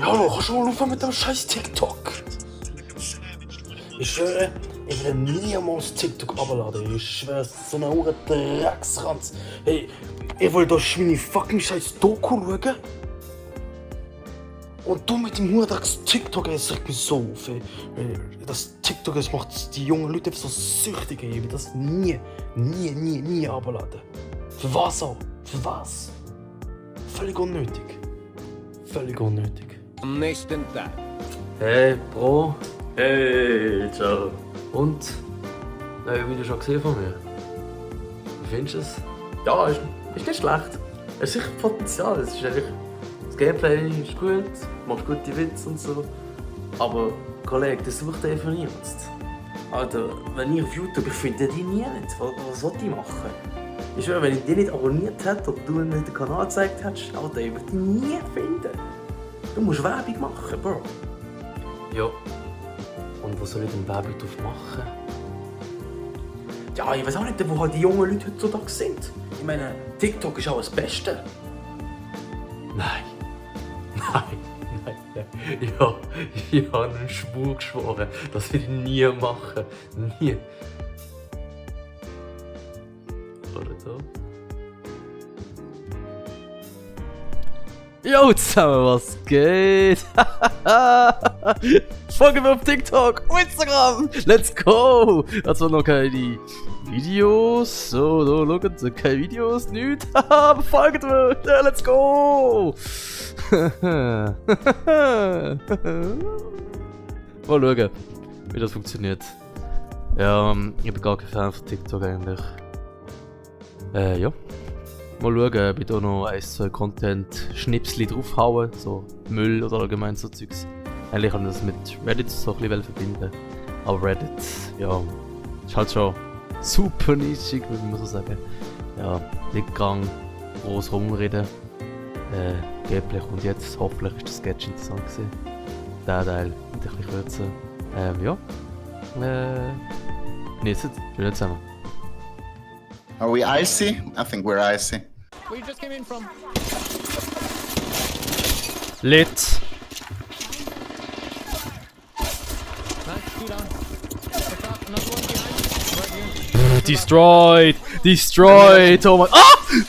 Hallo, kannst du mal aufhören mit dem scheiß TikTok? Ich schwöre, ich will niemals TikTok abladen. Ich schwöre, so eine hure Drecksranz. Hey, ich will da meine fucking scheiß Doku schauen. Und du mit dem Hurdrecks TikTok, es regt mich so auf. Ey. Das TikTok, das macht die jungen Leute so süchtig. Ey. Ich will das nie abladen. Für was auch? Für was? Völlig unnötig. Völlig unnötig. Am nächsten Tag. Hey, Bro. Hey, ciao. Und? Neue Video schon gesehen von mir? Wie findest du es? Ja, ist nicht schlecht. Es ist sicher Potenzial. Es ist eigentlich, das Gameplay ist gut, macht gute Witze und so. Aber, Kollege, das sucht einfach niemand. Alter, wenn ich auf YouTube, ich finde die nie nicht. Was soll ich machen? Ich schwöre, wenn ich die nicht abonniert hätte oder du mir den Kanal gezeigt hättest, Alter, ich würde die nie finden. Du musst Werbung machen, Bro. Ja. Und wo soll ich denn Werbung drauf machen? Ja, ich weiß auch nicht, wo halt die jungen Leute heutzutage sind. Ich meine, TikTok ist auch das Beste. Nein. Ja, ich habe einen Schwur geschworen, das will ich nie machen. Nie. Oder so? Yo zusammen, was geht? Folge mir auf TikTok, Instagram, let's go! Also noch keine Videos, so, da schaut, keine Videos, nichts, haha, folgt mir, ja, let's go! Mal schauen, wie das funktioniert. Ja, ich bin gar kein Fan von TikTok eigentlich. Ja. Mal schauen, ob ich da noch 1-2 Content-Schnipsli draufhauen, so Müll oder allgemein so Zeugs. Eigentlich kann ich das mit Reddit so ein bisschen verbinden. Aber Reddit, ja, ist halt schon super nischig, würde ich mal so sagen. Ja, nicht gang groß rumreden. Gameplay kommt jetzt, hoffentlich ist das Sketch interessant gewesen. Der Teil wird ein bisschen kürzer. Ja. Genießt, schön zusammen. Are we icy? I think we're icy. We just came in from. Lit. Nice, two down. What's up? Another one behind. Right here. Destroyed! Destroyed! Oh my. Ah! In here.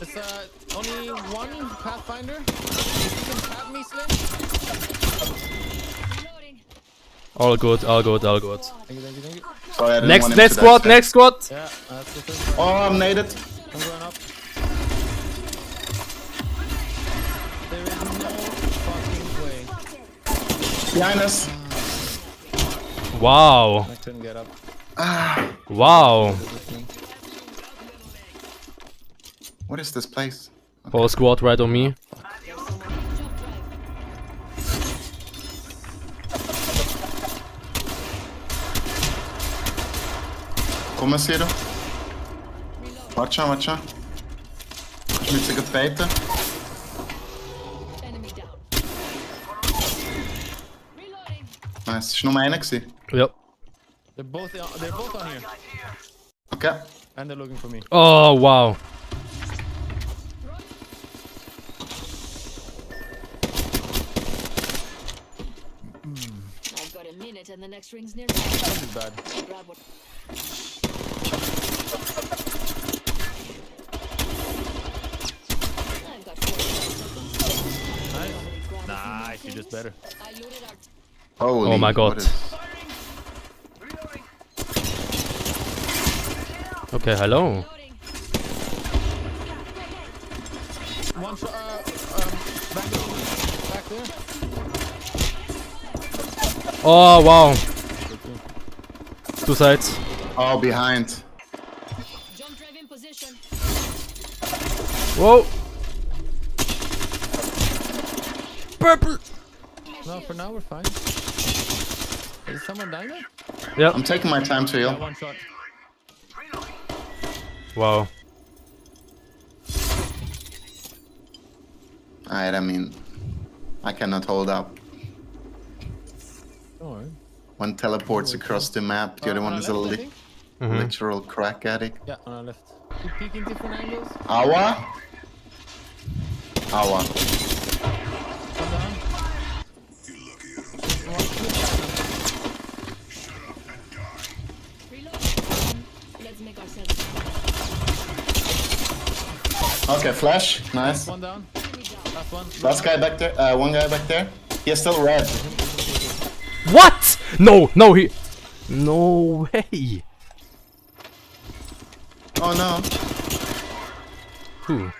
There's only one Pathfinder. If you can tap me, Slim. All good, all good, all good. Thank you, thank you, thank you. Sorry, I didn't Next, want him next to squad, die. next squad! Yeah, that's the thing. Oh, I'm naded. I'm going up. There is no fucking way. Behind us. Wow, I couldn't get up. wow. What is this place? Whole squad right on me. Kom eens hier. Watcha, watcha. Ich mit sie getreten. Nice, ist nur einer gewesen. Ja. They're both on here. Okay. And they're looking for me. Oh, wow. I've got a minute and the next ring's near. This is bad. Grab what. I've got 45 seconds. Nice, you're just better. I loaded our Holy, Oh my God. what is- Okay, hello. loading. One shot, back there. Oh, wow. Two sides. Oh, behind. Jump drive in position. Whoa. Purple. No, for now we're fine. Is someone dying there? Yeah. I'm taking my time to Yeah, heal. one shot. Wow. Alright, I mean, I cannot hold up. Don't worry. One teleports across the map, the other On one our is a left, I think? literal crack addict. Yeah, on our left. Keep peeking different angles. Awa? Awa. Come down. Reload. Let's make ourselves. Okay, flash. Nice. One down. Enemy down. Last one. Last guy back there. One guy back there. He is still red. What? No, no, he. No way. Oh no. Whew.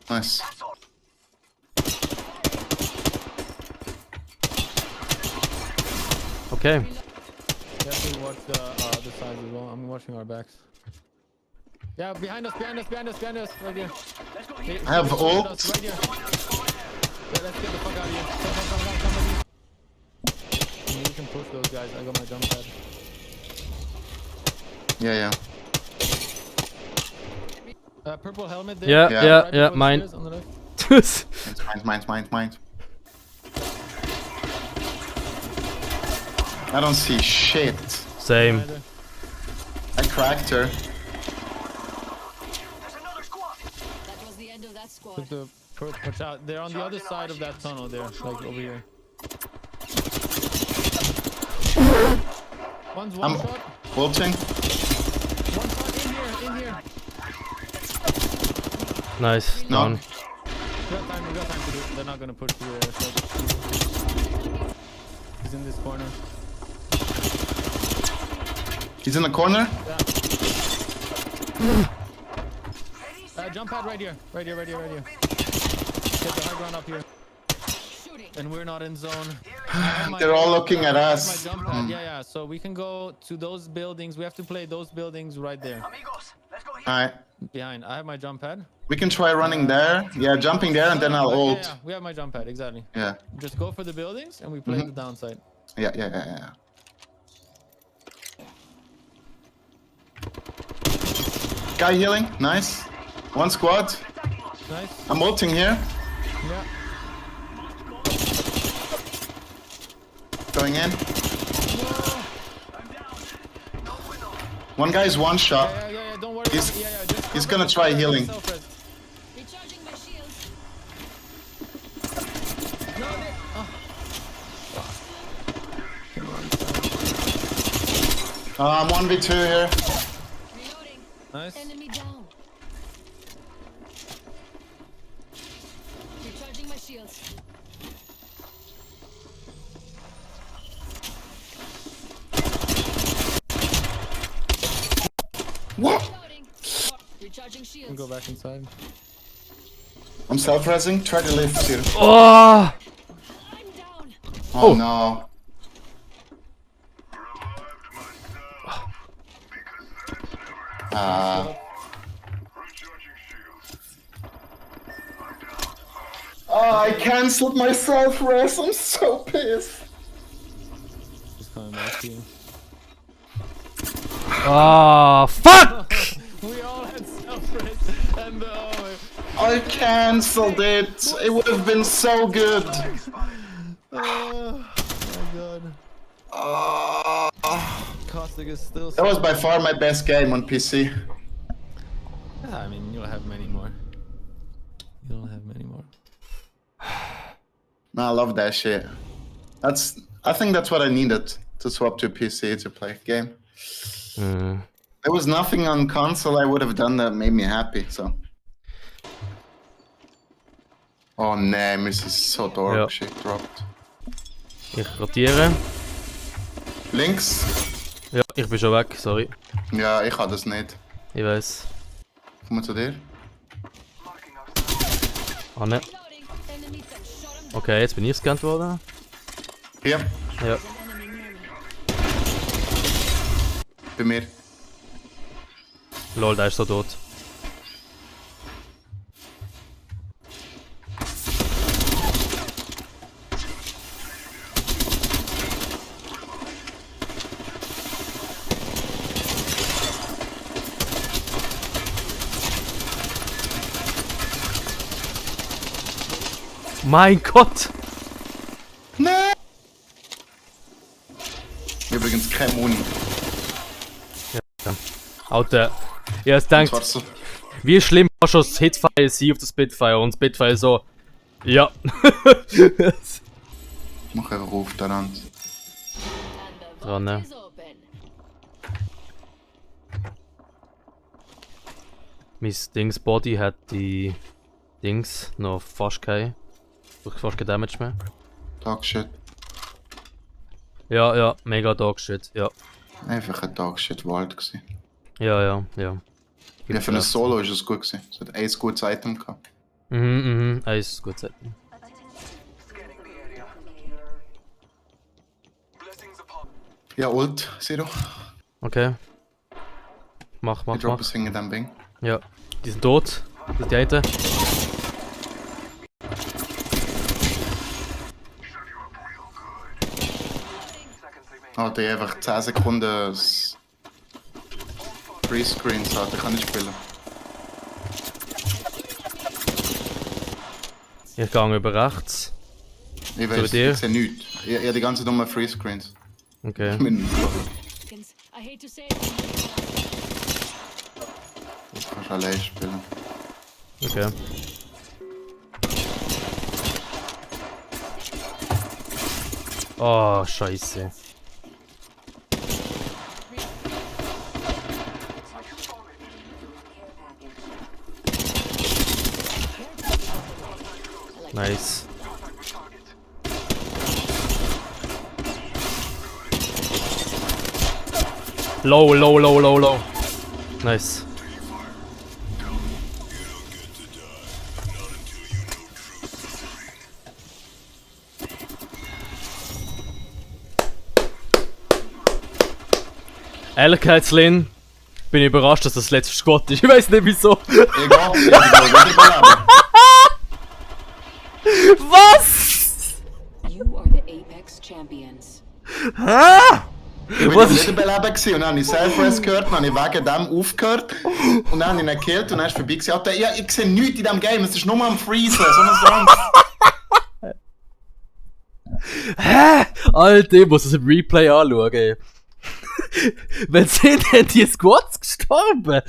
Nice. Okay. Definitely watch the other side as well. I'm watching our backs. Yeah, behind us, right here. I have ult. Right here. Yeah, let's get the fuck out of here. Come. We can push those guys. I got my jump pad. Yeah. Purple helmet there. Yeah, Yeah. yeah, Right yeah, before the mine. stairs on the left. Mine. I don't see shit. Same. Either. I cracked her. That was the end of that squad. Put the watch out. They're on the other side of that tunnel there, like over here. One's one I'm shot. ulting. One shot in here. Nice. No. Down. We got time to do it. They're not gonna push through there. So. He's in this corner. He's in the corner. Jump pad right here. Right here. Get the high ground up here. Shooting. And we're not in zone. They're all looking at I have us. my jump pad. Yeah. So we can go to those buildings. We have to play those buildings right there. Alright. Behind. I have my jump pad. We can try running there. Yeah, jumping there and then I'll ult. Yeah, we have my jump pad. Exactly. Yeah. Just go for the buildings and we play the downside. Yeah. Guy healing. Nice. One squad. Nice. I'm ulting here. Yeah. Going in. One guy's one shot. Yeah. Don't worry. He's- about it. Yeah. Just he's gonna try healing. Self-res. Recharging my shields. No, I'm 1v2 here. Reloading. nice. Enemy down. Recharging my shields. What? Reloading. Recharging shields. Go back inside. I'm self-resing. Try to lift here. Oh. I'm down. Oh no. Oh, I cancelled my self-res. I'm so pissed. Just coming back to you. Ah, fuck! We all had self-res and I cancelled it. It would have been so good. oh my god. Caustic is still. That was by far my best game on PC. Yeah, I mean, you'll have many more. No, I love that shit. I think that's what I needed to swap to PC to play a game. There was nothing on console I would have done that made me happy, so. Oh nee, Mrs. so dark Ja. shit dropped. Ich rotiere. Links? Ja, ich bin schon weg, sorry. Ja, ich kann das nicht. Ich weiß. Komm mal zu dir. Ah, ne. Reloading. Enemy that shot him. Okay, jetzt bin ich gescannt worden. Hier, Ja. Enemy near me. bei mir. Lol, der ist so tot. Mein Gott! Nein! Übrigens kein Muni. Alter, ich denkt, Das so. wie schlimm war schon das Hitfire sein auf der Spitfire und Spitfire so. Ja. Ich mach einfach auf der Rand. And the Dran, ne? vault is open. Mein Dings Body hat die Dings noch fast kein Damage mehr. Dogshit. Ja, mega Dogshit, ja. Einfach ein Dogshit-Wald gewesen. Ja. Ja, Gibt's für ein recht. Solo ist es gut gewesen. Es hat ein gutes Item gehabt. Eins gut sein. Ja, Ult, Zero. Okay. Mach. Ich droppe es wegen dem Ding. Ja. Die sind tot. Das ist die eine. Alter, ich einfach 10 Sekunden Freescreens hat, ich kann nicht spielen. Ich gehe über rechts. Ich Bei weiß, dir? ich sehe nichts. Ich habe die ganze Zeit nur Freescreens. Okay. Mit dem Seconds. I hate to say it. Du kannst allein spielen. Okay. Oh, scheiße. Nice. Low. Nice. Ehrlichkeitslin, bin ich überrascht, dass das letzte Squad ist. Ich weiß nicht wieso. Egal, ich will wiederbeleben. Was? You are the Apex champions. Ich war wiederbeleben gewesen und dann habe ich Self-Rest gehört, dann habe ich wegen dem aufgehört und dann habe ich ihn gekillt und dann ist er vorbei gewesen. Alter, ich sehe nichts in diesem Game, es ist nur am Freezen, so ein Song. Alter, ich muss das im Replay anschauen. Ey. Wenn sind denn die Squads gestorben?